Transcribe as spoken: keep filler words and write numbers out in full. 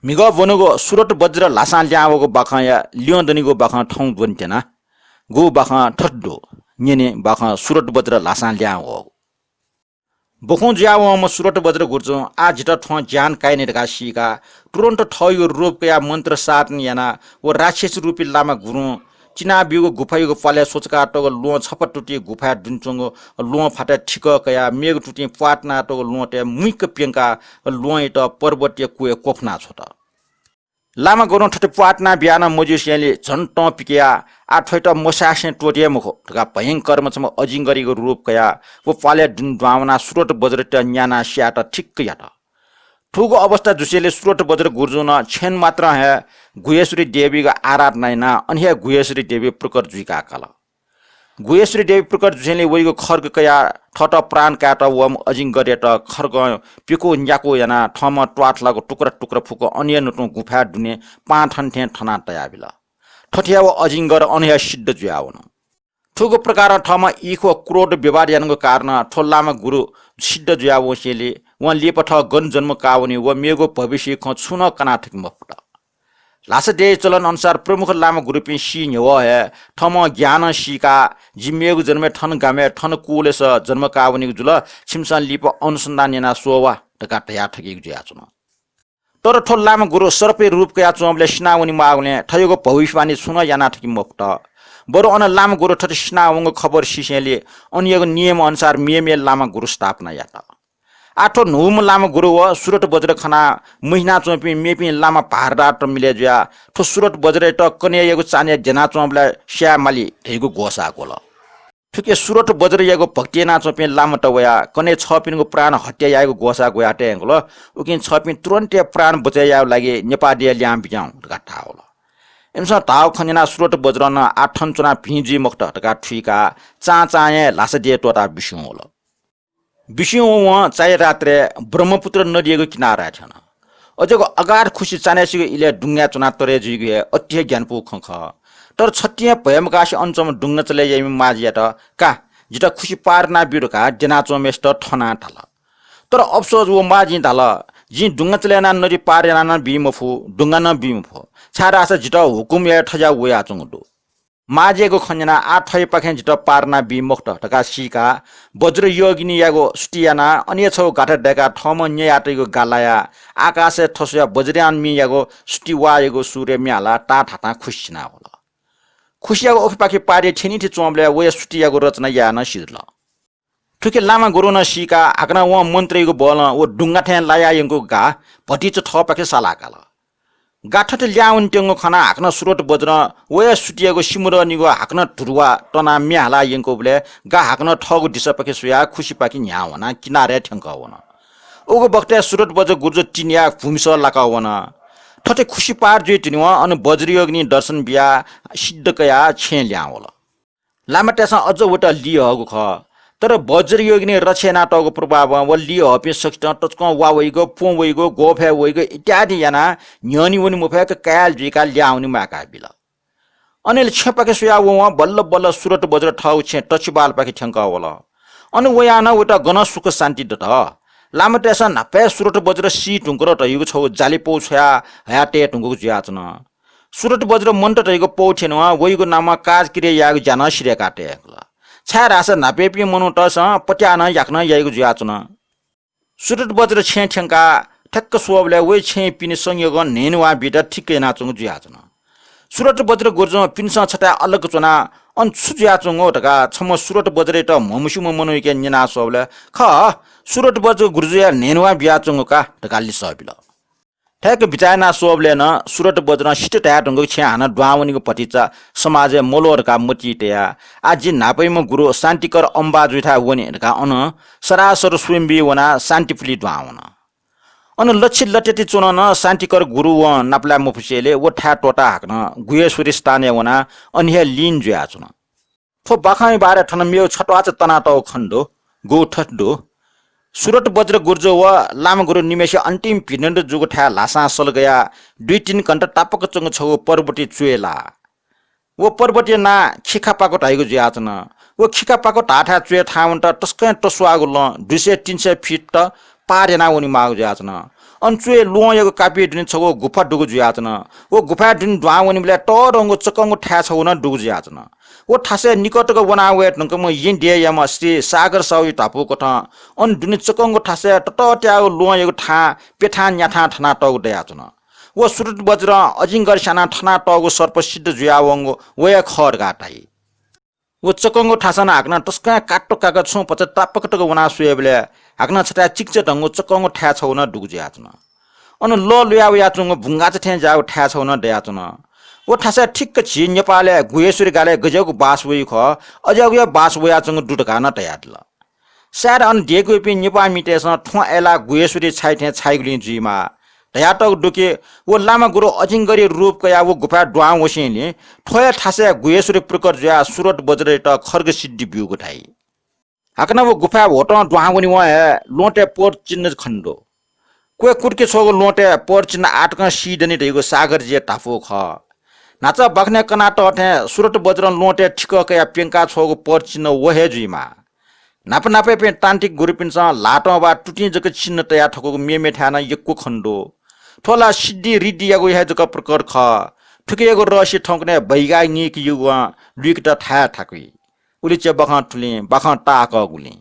म्हिगः ब्वनुगु सुरत बज्र ल्हासां ल्याहां वःगु बाखंया ल्यं दनिगु बाखं थौं ब्वनेत्यना। गु बाखं थथे दु, न्यने बाखं सुरत बज्र ल्हासां ल्याहां वःगु। बखुं जुयावंम्ह सुरत बज्र गुरुजुं आः जितः थ्वं ज्यान कायेनि धकाः सीकाः तुरन्त थःगु रूप कयाः मन्त्र साधना यानाः व राक्षस रूपी लामा गुरुं चिनाब्यूगु गुफायागु प्वालय् स्वचुकातःगु ल्वहं छपा तुतिं गुफाय् दुने च्वंगु ल्वहं फाताय् थिकः कयाः मेगु तुतिं प्वाः तनातःगु ल्वहँतय् मुइक्क प्यंकाः ल्वहंयात पर्वतया कुँय् क्वफुना छ्वत। लामा गुरुं थथे प्वाः तनाबियाः नं मज्यूसेंलि झन तं पिकयाः आः थ्वयात मस्यासें त्वःते हे मखु धकाः भयंकरम्ह छम्ह अजिंगरयागु रूप कयाः व प्वालय् दुने दुहां वनाः सुरत बज्रयात न्यानाः स्यायेत थिक्क यात। थुगु अवस्था जुसेंलि सुरत बज्र गुरुजुं नं छेँन मात्रं हे गुह्येश्वरी देवीयागु आराधना यानाः अन हे गुह्येश्वरी देवी प्रकट जुइका काल। गुह्येश्वरी देवी प्रकट जुसेंलि वइगु खड्ग कयाः थःत प्राण कायेत वःम्ह अजिंगरयात खड्गं प्यकू न्याकू यानाः थःम्हं त्वाथलागु टुक्रा टुक्रा फुक्क अन हे नतुं गुफाय् दुने पाहां थन थें थनाः तयाबिल। थथे हे व अजिंगर अन हे सिद्ध जुयावन। थुगु प्रकारं थःम्हं ईख व क्रोध विवाद यानागु कारणं थ्व लामा गुरु सिद्ध जुयावंसेंलि वं लिपा थः गन जन्म कावनी व मेगु भविष्य खँ छुं नं कना थके मफुत। ल्हासा देय् चलन अनुसार प्रमुख लामा गुरुपिं सी न्ह्यवः हे थःम्हं ज्ञानं सीकाः जि मेगु जन्मय् थन गामय् थन कुलय् जन्म कावनीगु जुल, छिमिसं लिपा अनुसन्धान यानाः स्वः वा धकाः धया थकीगु जुयाच्वन। तर थ्व लामा गुरु सर्पया रूप कयाच्वंबलय् सिनावने माःगुलिं थज्याःगु भविष्यवाणी छुं नं याना थके मफुत। बरु अन लामा गुरु थथे सिनावंगु खबर सीसेंलि अनयागु नियम अनुसार मेमेगु लामा गुरु स्थापना यात। आः थ्व न्हूम्ह लामा गुरु व सुरत बज्र खनाः मुहिनाच्वंपिं मेपिं लामा भारदारत मिलय् जुयाः थ्व सुरत बज्रयात कन्हय्‌यागु चान्हय् द्यनाच्वंबलय् स्याये माली धइगु ग्वसाः ग्वल। थुकी सुरत बज्रयागु भक्ति यानाच्वंपिं लामात वयाः कन्हय् छःपिनिगु प्राण हत्या यायेगु ग्वसाः ग्वयाः तये यंकल। उकिं छःपिं तुरन्त हे प्राण बचय् यायेगु लागि नेपाः देय् लिहां बिज्याहुँ धकाः धाः वल। इमिसं धाःगु खँ न्यनाः सुरत बज्रं नं आः थन च्वनाः भिं जुइ मखुत धकाः थुइकाः चां चां हे ल्हासा देय् त्वःताः बिस्युं वल। बिस्युं वं वं चायारात्रय् ब्रह्मपुत्र नदीयागु किनाराय् थ्यन। अज्याःगु अगाध खुसि चान्हय्‌सिगु इलय् दुंगय् च्वनाः तरे जुइगु हे अति हे ग्यानापु खँ खः। तर छतिं हे भ्वय् मकासे अन च्वंम्ह दुंगचलय् याइम्ह माझियात का, जितः खुसि पार यानाः ब्यु धकाः द्यनाच्वंम्हय्‌सित थनाः धाल। तर अफसोस व माझिं धाल, जिं दुंगचलय् यानाः नदी पार यानाः नं बी मफु, दुंगा नं बी मफु, छाय्‌धाःसा जितः हुकुम याये थज्याःगु वयाच्वंगु दु। माझियागु खँ न्यनाः आः थःपाखें जितः पार यानाः बी मखुत धकाः सीकाः बज्रयोगिनीयागु स्तुति यानाः अन हे छगू गाथा दय्‌काः थःम्हं न्ययातइगु गा लायाः आकाशय् थस्वयाः बज्रयान मियागु स्तुति वाःयागु सुरय् म्ये हालाः ताःथातां खुसि सिनावल। खुसियागु उखेपाखे पारिइ थ्यनीथ्यंच्वंबलय् वया स्तुतियागु रचना याये नं सिधल। थुकी लामा गुरुं नं सीकाः हाकनं वं मन्त्रयागु बलं व दुंगा थें लाया यंकूगु गा भतिचा थःपाखे सालाः काल। गा थथे ल्याहां वनेत्यंगु खनाः हाकनं सुरत बज्रं वया स्तुतियागु सिमुदनिगु हाकनं धुरुवा तनाः म्ये हालाः यंकूबलय् गा हाकनं थःगु दिसापाखे स्वयाः खुसिपाखे न्ह्याः वनाः किनारय् थ्यंकः वन। उगु बखतय् सुरत बज्र गुरुजु तिनिया भूमिसः लाकः वन। थथे खुसि पार जुइ तिनिवं अन बज्रयोगिनी दर्शन बियाः सिद्ध कयाः छेँय् लिहां वल। लामातय्‌सं अझ वयात लिहःगु खः। तर बज्रयोगिनी रक्षा यानातःगु प्रभावं व लिहःपिं सखितं तसकं वा वइगु, प्वँ वइगु, ग्वःफय् वइगु इत्यादि यानाः न्ह्यःने वने मफय्‌क कायल जुइकाः लिहां वने म्वाय्‌का बिल। अनय् छेँपाखे स्वयाः वं वं बल्ल बल्ल सुरत बज्र थःगु छेँ तछिबालपाखे थ्यंकः वल। अन वयाः नं वयात गनं सुख शान्ति दत। लामातय्‌सं न्हापा हे सुरत बज्र सी धुंकल धइगु छगू जाली पौ छ्वयाः हयातये धुंकूगु जुयाच्वन। सुरत बज्र मन्त धइगु पौ थ्यनेवं वइगु नामं काजक्रिया यायेगु ज्या नं सिधय्‌का तये यंकल। छाय्‌धाःसा न्हापायापिं मनूतय्‌सं पत्याः नं याकनं याइगु जुयाच्वन। सुरत बज्र छेँय् थ्यंकाः ठ्याक्क स्वःबलय् वइ छेँय् पिने संयोगं न्हय्‌न्हय्‌वाः बीत थिक्क यानाच्वंगु जुयाच्वन। सुरत बज्र गुरुजुं पिनेसं छथाय् अलग च्वनाः अन छु जुयाच्वंगु धकाः छम्ह सुरत बज्रयात म्हमस्यूम्ह मनूयाके न्यना स्वःबलय्, खः, सुरत बज्र गुरुजुया न्हय्‌न्हय्‌वाः बियाच्वंगु का धकाः लिसः बिल। थ्याक्क बिचाः याना स्वःबलय् नं सुरत बज्रं सित धाये धुंकूगु छेँ हानं दुहां वनीगु भतिचा समाजय् मल्वः धकाः मतिइ तयाः आः जि न्हापायाम्ह गुरु शान्तिकर अम्बा जुइथाय् वने धकाः अन सरासर स्वयम्भुइ वनाः शान्तिपुलि दुहां वन। अन लच्छि लत्याति च्वनं नं शान्तिकर गुरु वं नापलाये मफुसेंलि व थाय् त्वःताः हाकनं गुह्येश्वरी स्थानय् वनाः अन हे लीन जुयाच्वन। थ्व बाखंया बारे थन मेगु छत्वाःचा तनातःगु खने दु। गु थथे दु। सुरत बज्र गुरुजु व लामा गुरु निम्हय्‌सित अन्तिम भिडन्त जूगु थाय् ल्हासां सल गयाः दुई तीन घण्टा तापाक च्वंगु छगू पर्वतया च्वय् लाः। व पर्वतया नां खिखापाको धाइगु जुयाच्वन। व खिखापाको धाःथाय् च्वय् थाहां वनेत तसकं तस्वाःगु लँ दुई सय तीन सय फिट पार यानाः वनेमाःगु जुयाच्वन। अन च्वय् ल्वहंयागु कापय् दुने छगू गुफा दुगु जुयाच्वन। व गुफाय् दुने दुहां वनेबलय् तःधंगु चक्कंगु थाय् छगू नं दुगु जुयाच्वन। व थासय् निकः तक वना वये धुंकूम्ह येँ देय्‌याम्ह श्री सागर साहुया धापू कथं अन दुने चक्कंगु थासय् ततःत्याःगु ल्वहंयागु थां प्यथां न्याथां थनातःगु दयाच्वन। व सुरत बज्रं अजिंगर स्यानाः थनातःगु सर्प सिद्ध जुयावंगु व हे खः धकाः धाइ। व चक्कंगु थासं हाकनं तसकं कात्तो काक छुं भचा तापाक तक वनाः स्वयेबलय् हाकनं छथाय् चिकिचा धंगु चक्कंगु थाय् छगू नं दुगु जुयाच्वन। अन लः लुया वयाच्वंगु बुंगाःचा थें ज्याःगु थाय् छगू नं दयाच्वन। व थासय् ठिक्क झी नेपालय् गुह्येश्वरी गालय् गज्याःगु बास वइ खः, अज्याःगु हे बास वयाच्वंगु दु धकाः नं धयादिल। सायद अन देय्‌के वइपिं नेपाःमितय्‌सं थ्वँ अय्‌लाः गुह्येश्वरी छाइ थें छाइगुलिं जुइमाः धयातःगु दु कि व लामा गुरु अजिंगरया रूप कयाः व गुफाय् दुहां वसेंलि थ्व हे थासय् गुह्येश्वरी प्रकट जुयाः सुरत बज्रयात खड्ग सिद्धि ब्यूगु धाइ। हाकनं व गुफाय् ह्वतं दुहां वनेवं हे ल्वहंतय् पर चिन्ह खने दु। क्वय् कुतुके छ्वःगु ल्वहंतय् पर चिन्ह आःतकं सी दनि धइगु सागरजीया धापू खः। न्हाचः बाखनय् कनातः थें सुरत बज्रं ल्वहंतय् थिकः कयाः प्यंका छ्वःगु पर चिन्ह व हे जुइमाः। न्हापा न्हापायापिं तान्त्रिक गुरुपिन्सं ल्हातं वा तुतिं जक चिन्ह तयाः थकूगु मेमेथाय् नं यक्व खने दु। थ्व ला सिद्धि रिद्धियागु हे जक प्रकट खः। थुकियागु रहस्य थौंकन्हय् बहिगाः नीक युगं लुइकेत थाय् थाकुइ। उलिच्या बाखं थुलिं, बाखं ताःहाकःगुलिं।